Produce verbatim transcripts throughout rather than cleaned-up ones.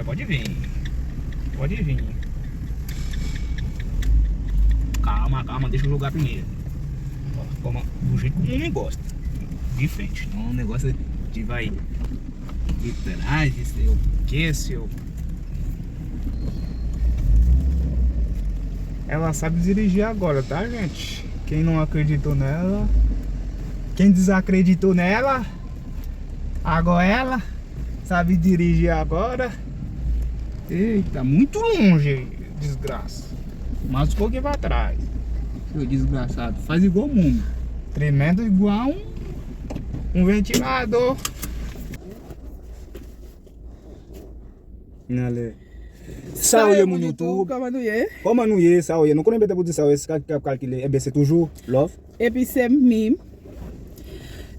Pode vir. Pode vir. Calma, calma, deixa eu jogar primeiro. Ó, toma, do jeito que eu não gosto. De frente, não é um negócio de vai de trás, de sei o que, sei o Ela sabe dirigir agora, tá, gente? Quem não acreditou nela, quem desacreditou nela, agora ela sabe dirigir agora. Eita, muito longe, desgraça. Mais um pouquinho pra trás. Seu desgraçado, faz igual o Mumu. Tremendo igual um, um ventilador. Nan lè. Sa yo ye, moun YouTube? Kòman nou ye? Kòman nou ye? Sa yo ye? Nou konnen bete pou di sa yo ye, se ka ki ap kalkile. Ebyen, se toujou love. Epi se Mim.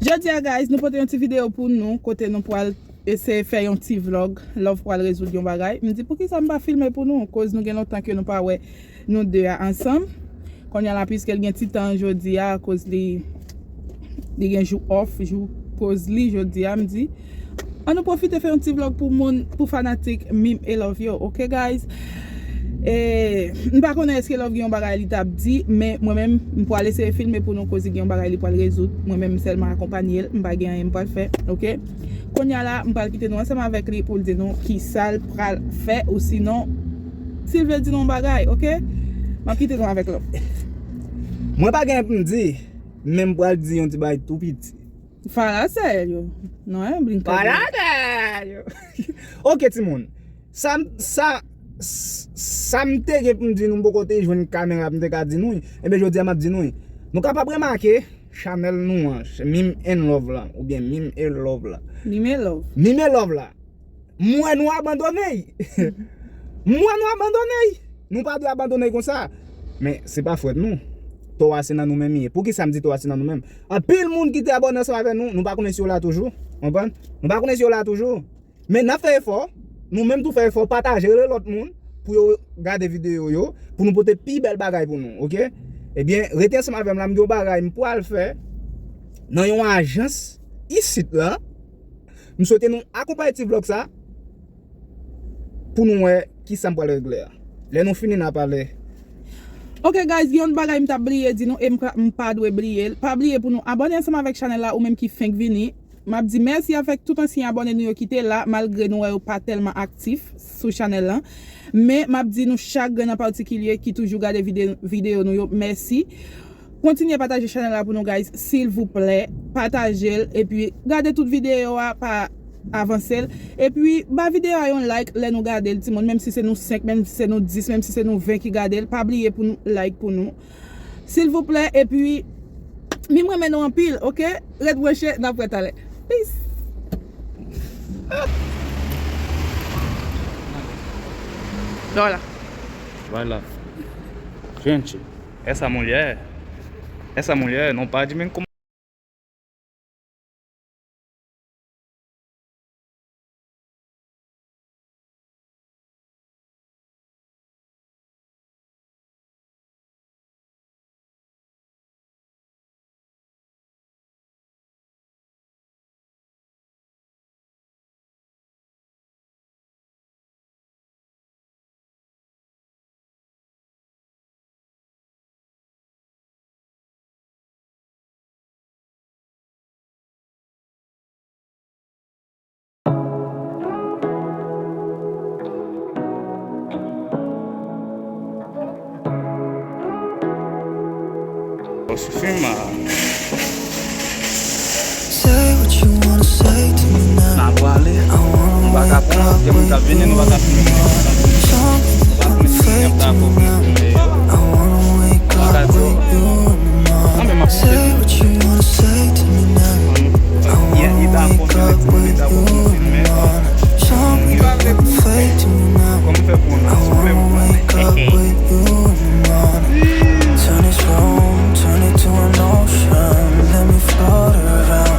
Jodi a, guys, nou pote yon ti videyo pou nou, kote nou pral eseye fè yon ti vlog. Love pral rezoud yon bagay. M di, poukisa m pa filme pou nou? Koz nou gen lontan ke nou pa wè nou de a ansanm. Kounye a la, piske l gen ti tan jodi a, akoz li, li gen jou off, jou poz li jodi a, m di, ann nou pwofite fè yon ti vlog pou moun, pou fanatik Mim e Love yo, oke, guys? E, m pa konnen èske Love gen yon bagay li t ap di, men mwen menm, m pral eseye filme pou nou, koz li gen yon bagay li pral rezoud. Mwen menm, m sèlman akonpanye l, m pa gen anyen m pral fè, oke? Kounye a la, m pral kite nou ansanm avèk li pou l di nou kisa l pral fè, ou sinon, si l vle di nou yon bagay, oke? M ap kite nou avèk Love. Mwen pa gen pou m di, men m pral di yon ti bagay tou piti. Fala sério, não é brincadeira. Fala sério. Oke, timoun. Sa, sa, sa m te gen pou m di nou, m poko te jwenn kamera pou m te ka di nou. Ebyen, jodi a m ap di nou. Nou kapab remake, chanèl nou an, Mim and Love la, oubyen Mim e Love la. Mim e Love. Mim e Love la. M wè nou abandone. M wè nou abandone. Nou pa dwe abandone konsa. Men se pa fòt nou. Tò a se nan nou menm li ye. Poukisa m di tò a se nan nou menm? Anpil moun ki te abòne ansanm avè nou, nou pa konnen si yo la toujou. Konprann? Nou pa konnen si yo la toujou. Men n ap fè efò, nou menm tou fè efò, pataje, rele lòt moun pou yo gade videyo yo, pou nou pote pi bèl bagay pou nou, oke? Ebyen, rete ansanm avè m la, m gen yon bagay m pral fè nan yon ajans isit la. M swete nou akonpanye ti vlog sa pou nou wè kisa m pral regle a. Lè nou fini, n a pale. Oke, guys, gen yon bagay m t ap bliye di nou e m pa, m pa dwe bliye l. Pa bliye pou nou abòne ansanm avèk chanèl la, ou menm ki fenk vini. M ap di mèsi avèk tout ansyen abòne nou yo ki te la, malgre nou wè yo pa tèlman aktif sou chanèl lan. Men m ap di nou chak grenn an patikilye ki toujou gade vide-, videyo nou yo, mèsi. Kontinye pataje chanèl la pou nou, guys, silvouplè. Pataje l, epi gade tout videyo a, pa avanse l. Epi ba videyo a yon like lè nou gade l, timoun, menm si se nou senk, menm si se nou dis, menm si se nou ven ki gade l, pa bliye pou nou like pou nou. Silvouplè, epi, Mim renmen nou anpil, oke? Ret branche, n ap wè talè. Peace. Voilà. Vai lá. Gente, essa mulher, essa mulher não para de me incomodar. Posso filmar? N a pwale. Nou pa ka pran, gen moun k ap vini, nou pa ka filme moun nan. Nou pa konnen si moun nan ta kouvri. Nou pa ka di, non, men m ap montre nou. Li, li ta konfime, li ta konfime. Li pa vle pou nou. Kòman fè pou nou? Souple, pou nou. Turn this room, turn it to an ocean. Let me float around.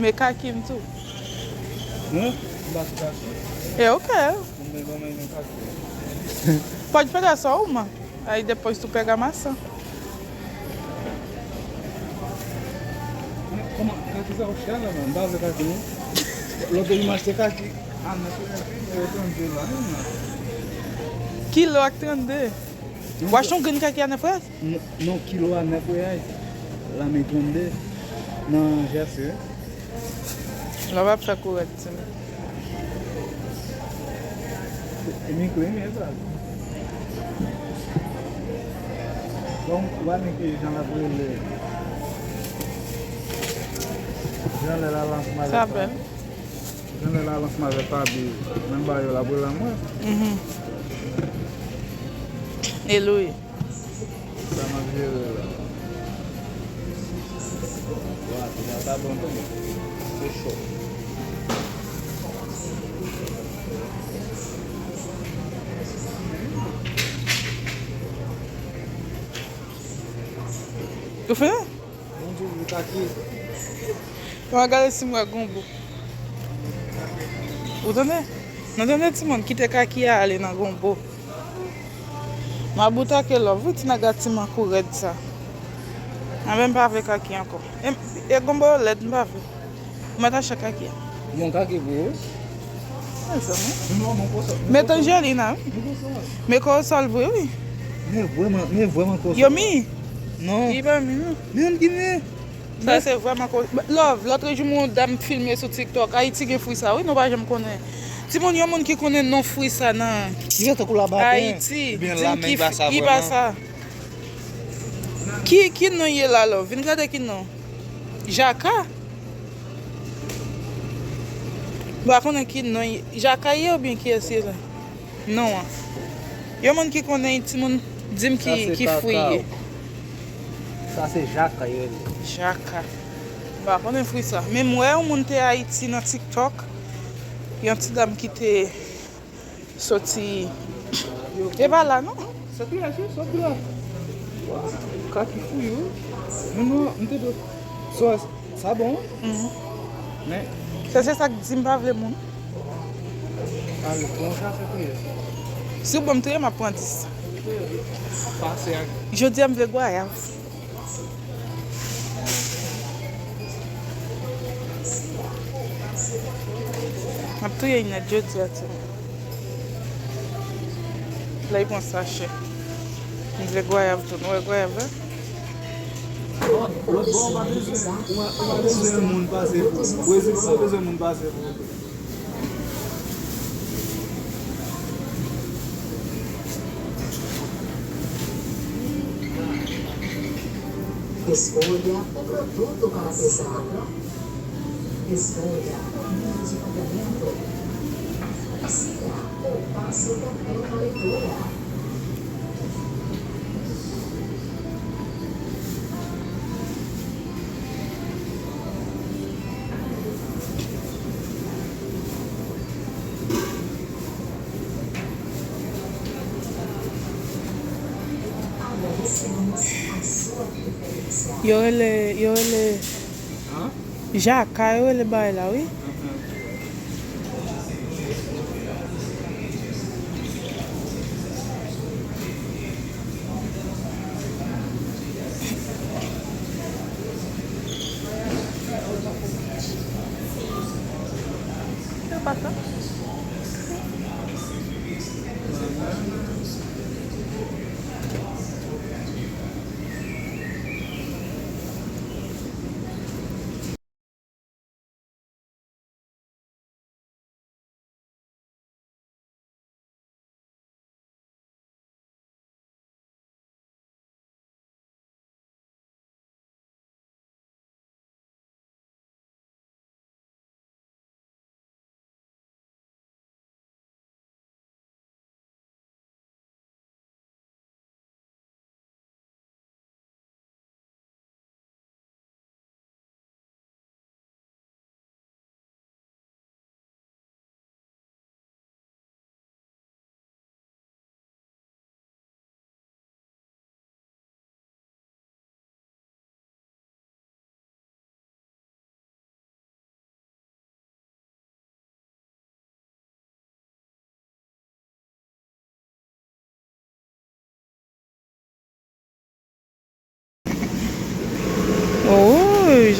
Men kaki m tou. Hein? M pa sou kaki. E ok. Mwen ban mwen yon kaki. Pode pegar só uma. Aí depois tu pega a maçã. Kòman kaki sa ou chè la, man? M pa vle kaki non. Lòt jou m achte kaki. Ah, nan sou yon fim, yo tande la, hein, man. Kilo ak trannde. Ou achte yon grenn kaki a nèf riyal? Non, non, kilo a nèf riyal. La men trannde. Nan jèse. Lè w ap fè kourèt, ti men. E mi kleme sa. Bon, w a men ki jan l ap rele. Jan lè la lans malèt. Sa bèl. Jan lè la lans malèt pa bi. Menm ba yo la pou la mwen. Mhm. E Louis. Sa m ap jere la. Wa, ti la ta bon tou. Se cho. Ou fini? Bon, Dieu, le kaki. Bon, gade si m wè gonbo. Ou tande? Nou tande timoun, kite kaki a ale nan gonbo. M a boutake love, wi, ti nèg la ti mankou rèd sa. Anben m pa vle kaki ankò. E, e gonbo yo lèd, m pa vle. Ou mèt achte kaki a. Yon kaki pou ou? Mezanmi. Met anjelina, wi. Men kòsòl vre, wi. Men vrèman, men vrèman kòsòl. Yo mi? Non. Li pa mi, non. Men ki mi? Sa se vrèman ko-, love, lòt jou m wè yon dam filme sou TikTok. Ayiti gen fwi sa, wi, nou pa janm konnen. Timoun, yon moun ki konnen non fwi sa nan Ayiti, di m ki, ki pa sa. Ki, ki non ye la, love? Vin gade ki non. Jaka? M pa konnen ki non ye. Jaka ye oubyen kiyès ye la? Non an. Yon moun ki konnen timoun, di m ki, ki fwi ye. Sa se jaka yo rele. Jaka. M pa konnen fwi sa. Men m wè yon moun te Ayiti nan TikTok. Yon ti dam ki te soti. E pa la, non? Sòt la, sòt la. Waw, kaki fou yo. Non, non, m te do. Sa, sa bon? Mhm. Men. Se, se sa k di m pa vle moun. Ale, bon, sa se priye. Si w ban m touye, m ap pran dis. Pase ak. Jodi a m vle gwayav. M ap touye nèt jodi a, timoun. Lè y pran sachè. M vle gwayav tou. Nou wè gwayav la? Lòt bò, ou pa bezwen, ou pa, ou pa bezwen moun pase pou ou. Brezil, ou pa bezwen moun pase pou ou. Escolha o produto para pesar. Escolha o meio de pagamento. Siga o passo da pré-leitura. Yo rele, yo rele. Jaka yo rele bagay la, wi.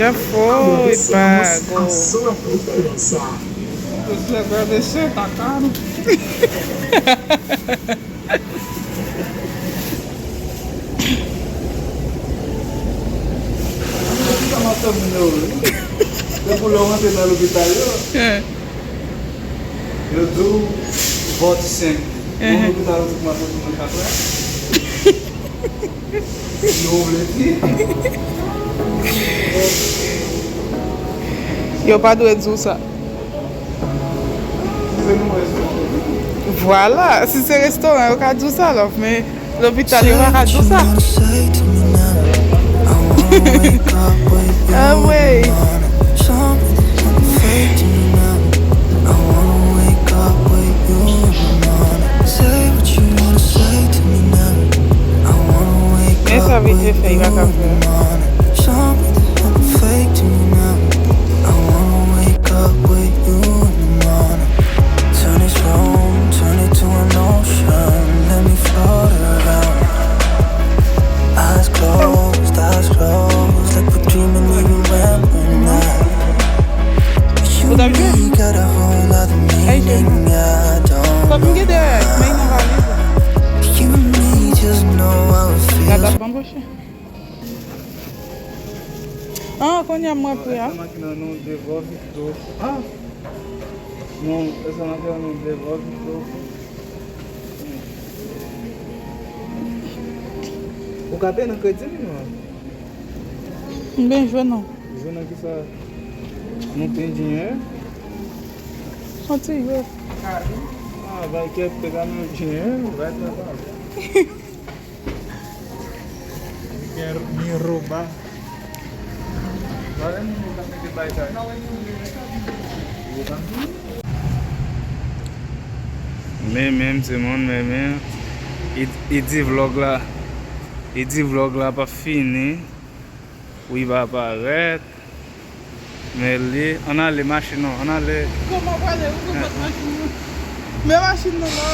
Jafo e pa go. Jafo e pa go. Depi lè w rantre nan lopital yo, yo di w vòt senk. Bon, lopital yo di kòmanse pou mwen kapab. Yo vle di. Yo pa dwe di w sa. Vwala, si se restoran, yo ka di w sa, love, men lopital, yo pa ka di w sa. Anmwey. Men sa vit fè, li pa ka fè. Ou t ap jwe? Ay, jwe. Fòk m gen dèyè, men nan valiz la. Gad ap anboche. Ah, kounye a m wè pri a. Èske makina nou devò vito? Ah! Non, èske makina nou devò vito? Ou ka peye nan kredi, non? M byen jwe non. Jwe nan kisa? Nou te djenye? Yon ti jwe. Ah, bay kèk te ka nan djenye, bay kèk. Miroba. Men menm timoun, men men. Li, li di vlòg la, li di vlòg la p ap fini. Wi, pa parèt. Men li, ann ale machin non, ann ale. Kòman w prale? Ou konn pòt machin nan? Men machin nan la.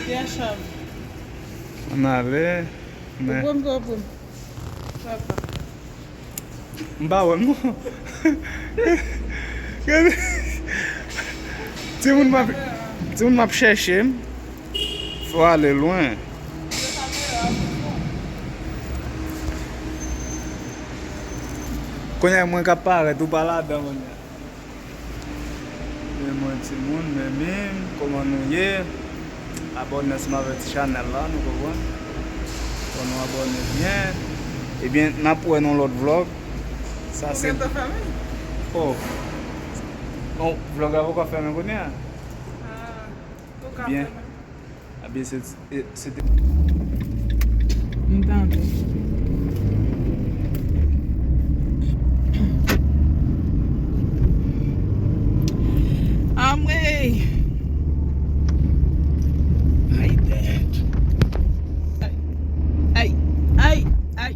Byen chav. Ann ale. Men. Ou pran m, ou pran m. Papa. M pa wè m non. Timoun m ap, timoun m ap chèche m. Fò ale lwen. Kounye a mwen k ap parèt, ou pa ladan kounye a. Men mwen timoun, men menm, kòman nou ye? Abòne ansanm avèk ti chanèl la, nou konprann? Fò nou abòne byen. Ebyen, n ap wè nan lòt vlòg. Sa se. Ou gentan fèmen? Oh. Non, vlòg la poko fèmen kounye a. Ah, ou ka fèmen. Ebyen, se, se te. M tande. Anmwey! Ay, tèt. Ay, ay, ay, ay.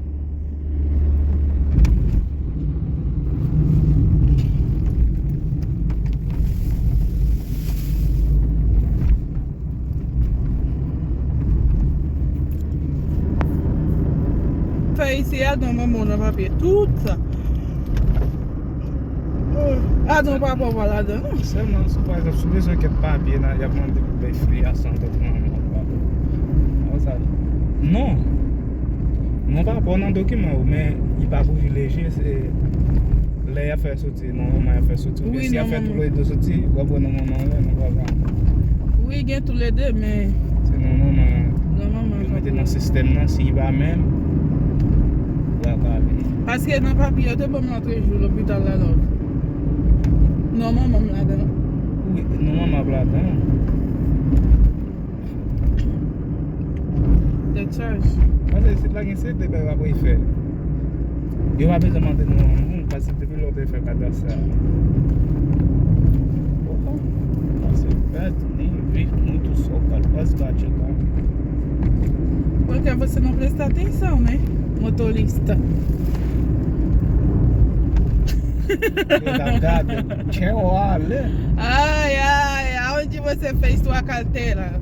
Fè isi a, adan manman w nan papye tout sa. Adan papa w pa ladan non. Sèlman, si, pa egzanp, si w bezwen kèk papye, nan, y ap mande pou bay fwi a san kont manman w, papa w. Wè sa? Non. Non, papa w nan dokiman yo, men li pa privilejye, se lè y ap fè soti, non, manman y ap fè soti. Oubyen si y ap fè tou lè de soti, w ap wè non manman w, non papa w. Wi, gen tou lè de, men. Se non manman yo mete nan sistèm nan, si li pa menm, w ap ale. Paske nan papye yo te ban m lòt jou lopital la, love. Non manman m ladan. Wi, non manman ap ladan. Tèt chaje. Paske isit la gen seri de bagay w ap refè. Yo pa bezwen mande non manman w, paske depi lè w te fè kadas sa. Oho. Paske bèt, ni vif, nou tou sòk, al pas ba tchèk la. Mwen ka panse nan prestataire sa, men motorista. Yo t ap gade. Tchè w ale. Ay, ay, a on di você fez tua carteira?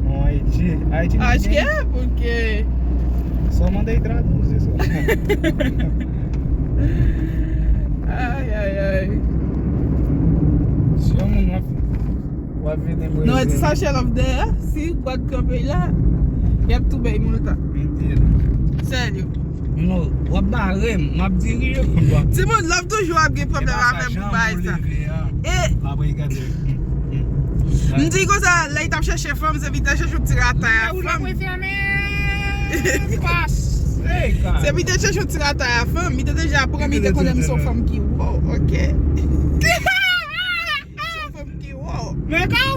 Non, Haiti. Haiti. Acho que é, porque Sa w mande y tradui, se sa. Ay, ay, ay. Si yon moun w ap, w ap vin nan Brezil. Non, e ti sachè love dèyè. Si gwad kanpe la, y ap tou bay moulta. Mentira. Sérieux. Non, w ap bare m, m ap diri yo. Timoun, love toujou ap gen pwoblèm avè m pou bay sa. E apre, gade. M di konsa, lè y t ap chèche fanm, se vin te chèche yon ti ratay a fanm. Se vin te chèche yon ti ratay a fanm, li te deja pran, li te konnen m se yon fanm ki wo, ok. Se yon fanm ki wo. Men kaka.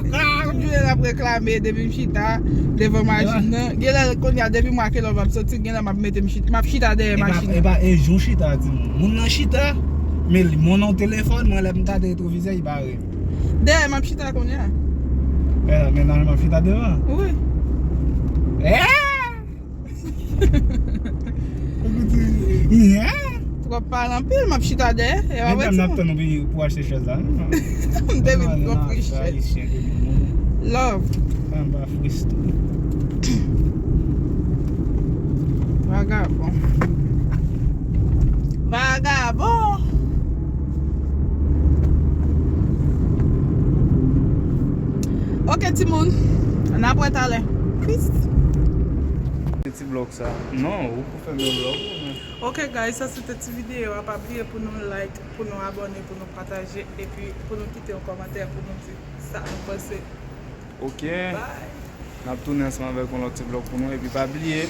Tout jounen l ap reklame depi m chita devan machin nan. Genlè kounye a depi m wè ke lè w ap soti, genlè m ap mete m chita, m ap chita dèyè machin nan. E pa, e jou chita, timoun. Moun nan chita, men li, mwen nan telefòn, mwen lè m gade retwovizè, li bare. Dèyè m ap chita kounye a. Eh, men nan m ap chita devan. Wi. Eh! Twòp pale anpil, m ap chita dèyè. E pa vre, timoun? N ap tann ou pou achte chèz la, non? M te vin pran pri chèz. Love. Anba fristo. Vagabon. Vagabon. Ok, timoun. N ap wè talè. Peace. Ti vlog sa. Non, ou pou fè m yon vlog ou, men. Ok, guys, sa se te ti videyo a. Pa bliye pou nou like, pou nou abòne, pou nou pataje, epi pou nou kite yon kòmantè pou nou di sa nou panse. Ok. Bye. N ap tounen ansanm avèk yon lòt ti vlog pou nou. Epi pa bliye,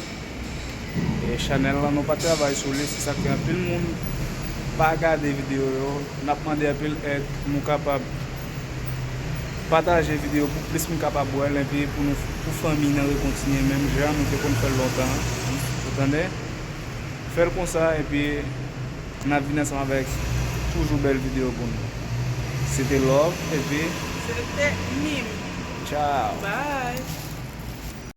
e, chanèl lan, nou pa t travay sou li, se sa k fè anpil moun pa gade videyo yo. N ap mande anpil èd pou nou kapab pataje videyo pou plis moun kapab wè l, epi pou nou, pou fanmi nan rekontinye menm jan nou te konn fè l lontan an. Ou tande? Fè l konsa, epi n ap vin ansanm avèk toujou bèl videyo pou nou. Se te Love, epi se te Mim. Tchao. Bye.